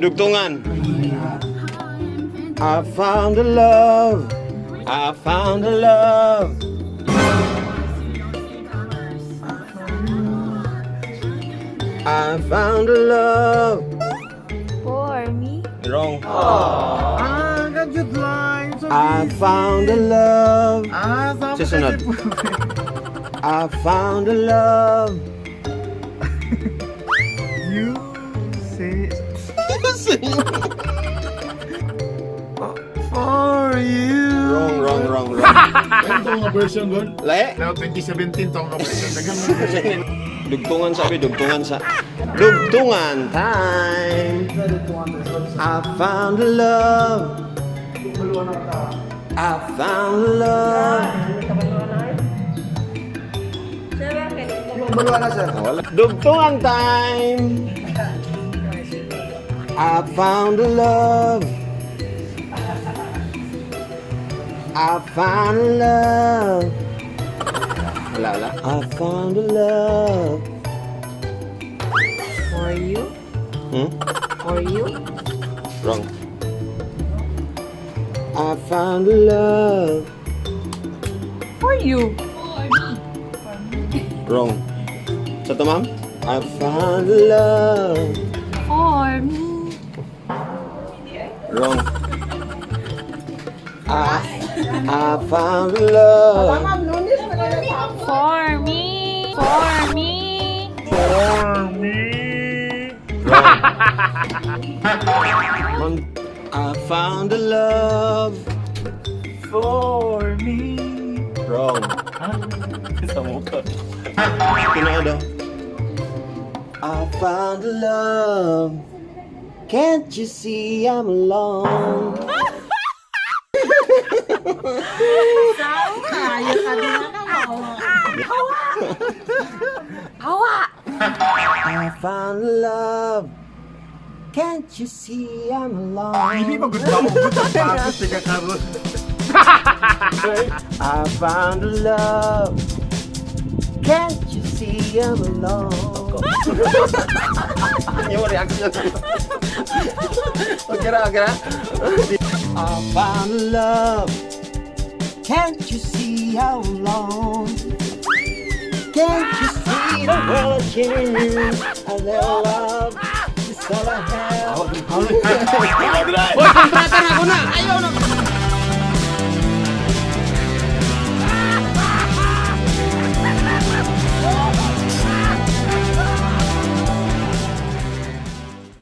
Dugtungan. I found a love. I found a love. I found a love. For me. Wrong. Ah, gadget line. So I found a love. Ah, sama Susunod. kasi po. I found a love. You say for you. Wrong, wrong, wrong, wrong. Ano nga version, God? Lae. Now, 2017 to nga version. Dagan mo version. Dugtungan sabi, dugtungan sa. Dugtungan time. I found a love. I found a love. Wala. Dugtungan time. I found a love. I found a love. Wala, wala. I found a love. For you. Hmm? For you. Wrong. I found a love. For you. Wrong. Sa to, ma'am? I found a love. For me. Wrong. I found a love. For me. For me. Wrong. Ma'am, I found a love. For me. Wrong. Sa mukha. Tinuod daw. I found a love. Can't you see I'm alone? Ayaw ka din na. Hawa. I found love. Can't you see I'm alone? Hindi ba good ba? Good ang pagod siya karon. I found love. Can't you see I'm alone? Yung reaction. Okay ra, okay ra. I found love. Can't you see how alone? Can't you see the world changed? A little love is all I have. Hoy, kontrata na ako na! Ayaw na!